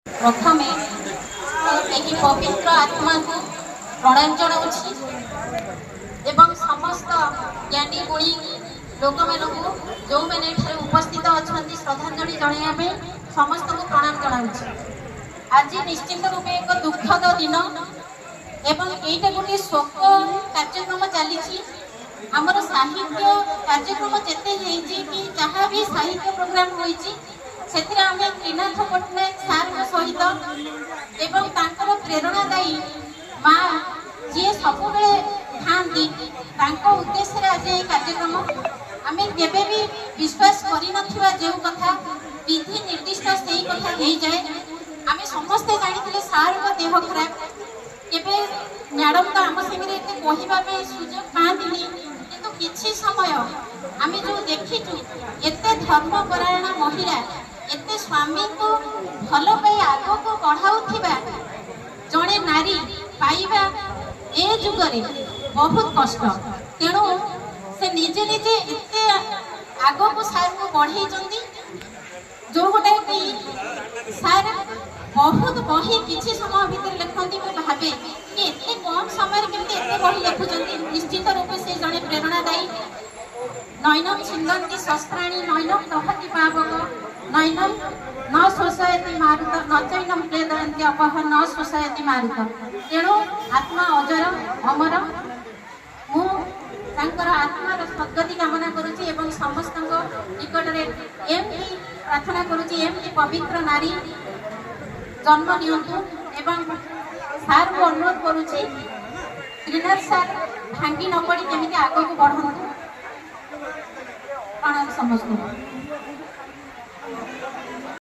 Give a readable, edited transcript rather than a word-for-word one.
ପ୍ରଥମେ ମୁଁ ଏହି ପବିତ୍ର ଆତ୍ମାକୁ ପ୍ରଣାମ ଜଣାଉଛି ଏବଂ ସମସ୍ତ ଜ୍ଞାନୀ ଗୁଣୀ ଲୋକମାନଙ୍କୁ, ଯେଉଁମାନେ ଏଠାରେ ଉପସ୍ଥିତ ଅଛନ୍ତି ଶ୍ରଦ୍ଧାଞ୍ଜଳି ଜଣାଇବା ପାଇଁ, ସମସ୍ତଙ୍କୁ ପ୍ରଣାମ ଜଣାଉଛି। ଆଜି ନିଶ୍ଚିନ୍ତ ରୂପେ ଏକ ଦୁଃଖଦ ଦିନ ଏବଂ ଏଇଟା ଗୋଟିଏ ଶୋକ କାର୍ଯ୍ୟକ୍ରମ ଚାଲିଛି। ଆମର ସାହିତ୍ୟ କାର୍ଯ୍ୟକ୍ରମ ଯେତେ ହେଇଛି କି ଯାହା ବି ସାହିତ୍ୟ ପ୍ରୋଗ୍ରାମ ହୋଇଛି, ସେଥିରେ ଆମେ ତ୍ରିନାଥ ପଟ୍ଟନାୟକ ସାର୍ଙ୍କ ସହିତ ଏବଂ ତାଙ୍କର ପ୍ରେରଣାଦାୟୀ ମା ଯିଏ ସବୁବେଳେ ଥାଆନ୍ତି, ତାଙ୍କ ଉଦ୍ଦେଶ୍ୟରେ ଆଜି ଏହି କାର୍ଯ୍ୟକ୍ରମ। ଆମେ କେବେ ବି ବିଶ୍ୱାସ କରିନଥିବା ଯେଉଁ କଥା ବିଧି ନିର୍ଦ୍ଦିଷ୍ଟ, ସେଇ କଥା ହେଇଯାଏ। ଆମେ ସମସ୍ତେ ଜାଣିଥିଲେ ସାର୍ଙ୍କ ଦେହ ଖରାପ। କେବେ ମ୍ୟାଡ଼ମ୍ ତ ଆମ ସାଙ୍ଗରେ ଏତେ କହିବା ପାଇଁ ସୁଯୋଗ ପାଆନ୍ତିନି, କିନ୍ତୁ କିଛି ସମୟ ଆମେ ଯେଉଁ ଦେଖିଛୁ, ଏତେ ଧର୍ମପରାୟଣ ମହିଳା, ଏତେ ସ୍ୱାମୀଙ୍କୁ ଭଲ ପାଇ ଆଗକୁ ବଢ଼ାଉଥିବା ଜଣେ ନାରୀ ପାଇବା ଏ ଯୁଗରେ ବହୁତ କଷ୍ଟ। ତେଣୁ ସେ ନିଜେ ନିଜେ ଏତେ ଆଗକୁ ସାର୍ଙ୍କୁ ବଢ଼େଇଛନ୍ତି, ଯୋଉ ଗୋଟାଏ କି ସାର୍ ବହୁତ ବହି କିଛି ସମୟ ଭିତରେ ଲେଖନ୍ତି। ମୁଁ ଭାବେ କି ଏତେ କମ୍ ସମୟରେ କେମିତି ଏତେ ବହି ଲେଖୁଛନ୍ତି? ନିଶ୍ଚିତ ରୂପେ ସେ ଜଣେ ପ୍ରେରଣାଦାୟୀ। ନୈନଂ ଛିନ୍ଦନ୍ତି ଶସ୍ତ୍ରାଣି, ନୈନଂ ଦହତି ପାବକ, ନୈନଂ ନ ଶୋଷୟତି ମାରୁତ, ନ ଚୈନଂ କ୍ଲେଦୟନ୍ତି ଆପଃ, ନ ଶୋଷୟତି ମାରୁତ। ତେଣୁ ଆତ୍ମା ଅଜର ଅମର। ମୁଁ ତାଙ୍କର ଆତ୍ମାର ସଦ୍ଗତି କାମନା କରୁଛି ଏବଂ ସମସ୍ତଙ୍କ ନିକଟରେ ଏମିତି ପ୍ରାର୍ଥନା କରୁଛି, ଏମିତି ପବିତ୍ର ନାରୀ ଜନ୍ମ ନିଅନ୍ତୁ ଏବଂ ସାର୍ଙ୍କୁ ଅନୁରୋଧ କରୁଛି, ତ୍ରିନାଥ ସାର୍ ଭାଙ୍ଗି ନ ପଡ଼ି କେମିତି ଆଗକୁ ବଢ଼ନ୍ତୁ। ପ୍ରଣାମ ସମସ୍ତଙ୍କୁ।